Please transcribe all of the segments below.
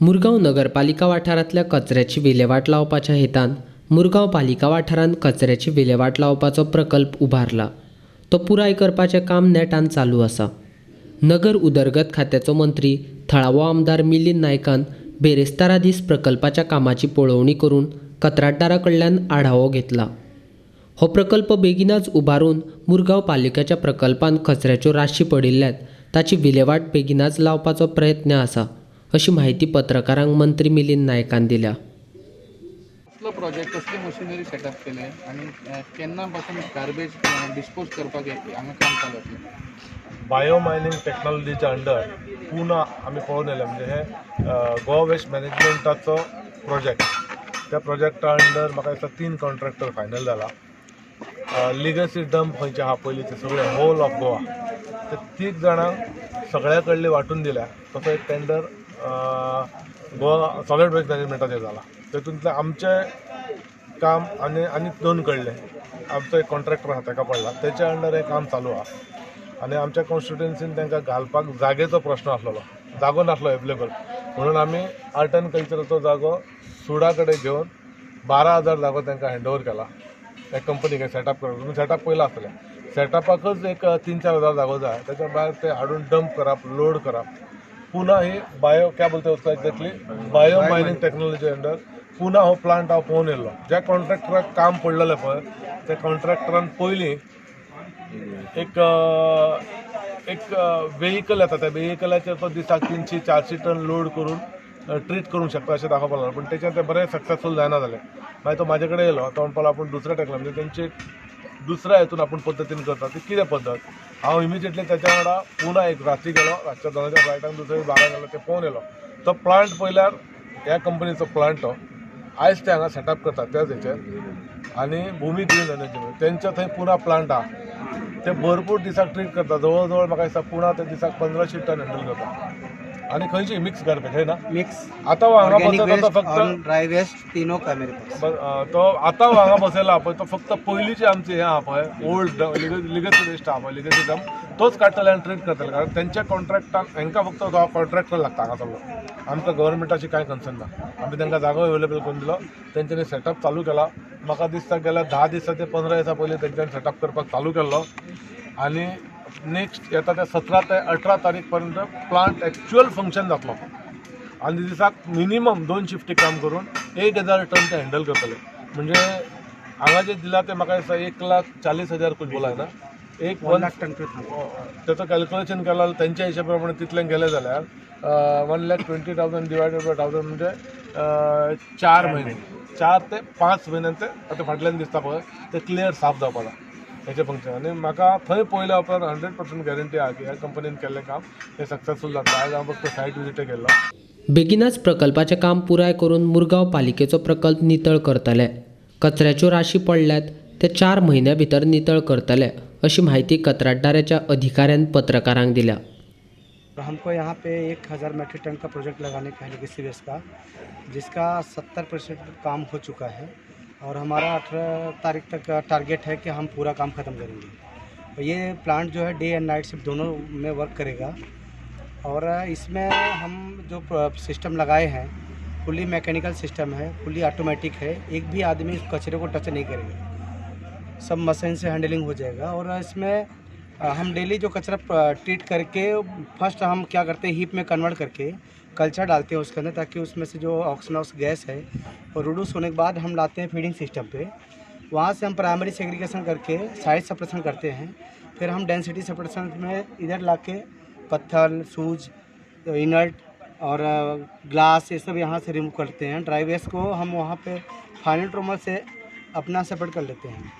मुरगांव नगरपालिका वाठारांतल्या कचऱ्याची विलेवाट लावपाच्या हेतान मुरगांव पालिका वाठारांत कचऱ्याची विलेवाट लावपाचो प्रकल्प उबारला. तो पुराय करपाचें काम नेटान चालू आसा. नगर उदरगत खात्याचो मंत्री थळावो आमदार मिलिंद नायकान बेरेस्तारा दीस प्रकल्पाच्या कामाची पळोवणी करून कंत्राटदारा कडल्यान आढावो घेतला. हो प्रकल्प बेगिनाच उबारून मुरगांव पालिकेच्या प्रकल्पांत कचऱ्याच्यो राशी पडिल्ल्यान ताची विलेवाट बेगिनाच लावपाचो प्रयत्न आसा, अशी माहिती पत्रकारांक मंत्री मिलिंद नायकान दिल्या. कसलो प्रोजेक्ट, कसली मशिनरी सेटअप केले आनी केन्ना पासून गार्बेज डिस्पोज करपाक हांगा काम चालू आसलें? बायो मायनिंग टेक्नॉलॉजीच्या अंडर पुना आमी पळोवन येयले, म्हणजे हे गोवा वेस्ट मॅनेजमेंटाचो प्रोजेक्ट. त्या प्रोजेक्टा अंडर म्हाका दिसता तीन कॉन्ट्रॅक्टर फायनल जाला. लिगसी डंप खंयचे आहा पयलीं ते सगळे होल ऑफ गोवा, ते तीग जाणांक सगळ्या कडले वांटून दिल्या. तसो एक टेंडर गोवा सॉलिड वेस्ट मॅनेजमेंटाचेर जाला. तेतूंतलें आमचें काम आनी आनी दोन कडले आमचो एक कॉन्ट्रॅक्टर आहा, ताका पडला. तेच्या अंडर हें काम चालू आहा आनी आमच्या कॉन्स्टिट्युएन्सीन तांकां घालपाक जागेचो प्रश्न आसलेलो, जागो नासलो एवेलेबल, म्हणून आमी आर्ट अँड कल्चराचो जागो सुडा कडेन घेवन 12,000 जागो तांकां हँड ओवर केला. त्या कंपनीक सेटअप करप, तुमी सेटअप पयला आसतलें. सेटअपाकच एक 3-4 हजार जागो जाय. त्याच्या भायर ते हाडून डंप करप, लोड करप. पुन्हा ही बायो, क्या बोलते उसका exactly, bio mining technology under पुन्हा हो प्लांट हांव पळोवन येयल्लो. ज्या कॉन्ट्रॅक्टराक काम पडलेलें पळय, त्या कॉन्ट्रॅक्टरान पयलीं एक एक वेहिकल येता, त्या वेहिकलाचेर तो दिसाक 300-400 टन लोड करून ट्रीट करूंक शकता अशें दाखोवपाक लागलो, पूण तेच्यार ते बरें सक्सेसफूल जायना जालें. मागीर तो म्हाजे कडेन येयलो. तो म्हणपाक लागलो, आपूण दुसऱ्या टेक्नॉलॉजी, म्हणजे तेंची दुसऱ्या हेतून आपूण पद्दतीन करता. ती कितें पद्दत? हांव इमिजिएटली तेच्या वांगडा पुना एक राती गेलो. रातच्या 2च्या फ्लायटान दुसरे 12 गेलो, ते पळोवन येयलो. तो प्लांट पळयल्यार ह्या कंपनीचो प्लांट तो. आयज ते हांगा सेटअप करतात त्याच हेचेर. आनी भुमी ग्रीन एनर्जी म्हणून तेंच्या थंय पुना प्लांट आहा. ते भरपूर दिसाक ट्रीट करता. जवळ जवळ म्हाका दिसता पुणा ते दिसाक 1500 टन हँडल करता. आनी खंयची मिक्स गार्बेज है ना? मिक्स. आता हांगा ऑर्गेनिक बसयता तो वेस्ट फक्त और ड्राई वेस्ट, तीनों का मेरे पास. तो आतां हांगा बसयला पळय, तो फक्त पयलींचे आमचे हें आहा पळय, ओल्ड लिगसी वेस्ट आहा पळय, लिगसी डंप, तोच काडटले आनी ट्रीट करतले. कारण तेंच्या कॉन्ट्रॅक्टान हेंकां फक्त तो कॉन्ट्रॅक्टर लागता हांगा सगळो. आमकां गव्हर्मेंटाची कांय कन्सर्न ना. आमी तांकां जागो अवेलेबल करून दिलो, तेंच्यांनी सेटअप चालू केला. म्हाका दिसता गेल्या 10 दिसां ते 15 दिसां पयलीं तेंच्यांनी सेटअप करपाक चालू केल्लो आनी नेक्स्ट येता त्या 17 ते 18 तारीख पर्यंत प्लांट एक्च्युअल फंक्शन जातलो आनी दिसाक मिनिमम दोन शिफ्टी काम करून 1000 टन ते हँडल करतले. म्हणजे हांगा जे दिला ते म्हाका दिसता 1,40,000 कुछ बोला ना, एक वन लाख टन पे. त्याचं कॅल्क्युलेशन केलं जाल्यार तेंच्या हिशोबा प्रमाणे तितलें गेलें जाल्यार 1,20,000 डिवायडेड बाय 1000, म्हणजे 4 म्हयने, 4 ते 5 म्हयन्यान ते आतां फाटल्यान दिसता पळय ते क्लियर साफ जावपाक हेचें फंक्शन. आनी म्हाका थंय पळयल्या उपरांत 100% गॅरंटी आहा की ह्या कंपनीन केल्लें काम हें सक्सेसफूल जातलें. आयज हांव फक्त सायट विजीट केल्लो. बेगिनाच प्रकल्पाचें काम पुराय करून मुरगांव पालिकेचो प्रकल्प नितळ करतले. कचऱ्याच्यो राशी पडल्यात ते 4 म्हयन्यां भितर नितळ करतले, अशी माहिती कंत्राटदाराच्या अधिकाऱ्यान पत्रकारांक दिल्या. हमको यहाँ पे 1000 मैट्रिक टन का प्रोजेक्ट लगाने का है लेगेसी वेस्ट का, जिसका 70% काम हो चुका है और हमारा 18 तारीख तक टारगेट है कि हम पूरा काम ख़त्म करेंगे. और ये प्लांट जो है, डे एंड नाइट शिफ्ट दोनों में वर्क करेगा और इसमें हम जो सिस्टम लगाए हैं, फुली मैकेनिकल सिस्टम है, फुली ऑटोमेटिक है. एक भी आदमी इस कचरे को टच नहीं करेगा, सब मशीन से हैंडलिंग हो जाएगा. और इसमें हम डेली जो कचरा ट्रीट करके, फर्स्ट हम क्या करते हैं, हीप में कन्वर्ट करके कल्चर डालते हैं उसके अंदर, ताकि उसमें से जो ऑक्सीजन गैस है वो रिड्यूस होने के बाद हम लाते हैं फीडिंग सिस्टम पे. वहाँ से हम प्राइमरी सेग्रीगेशन करके साइज सेपरेशन करते हैं. फिर हम डेंसिटी सेपरेशन में इधर ला के पत्थर, सूज, इनर्ट और ग्लास, ये सब यहाँ से रिमूव करते हैं. ड्राई वेस्ट को हम वहाँ पे फाइनल ट्रोमल से अपना सेपरेट कर लेते हैं.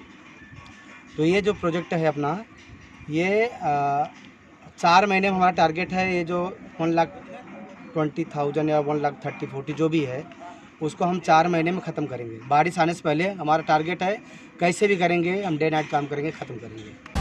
तो ये जो प्रोजेक्ट है अपना, ये 4 महीने में हमारा टारगेट है. ये जो 1,20,000 या 1 लाख 30-40 जो भी है, उसको हम 4 महीने में ख़त्म करेंगे. बारिश आने से पहले हमारा टारगेट है. कैसे भी करेंगे, हम डे नाइट काम करेंगे, ख़त्म करेंगे.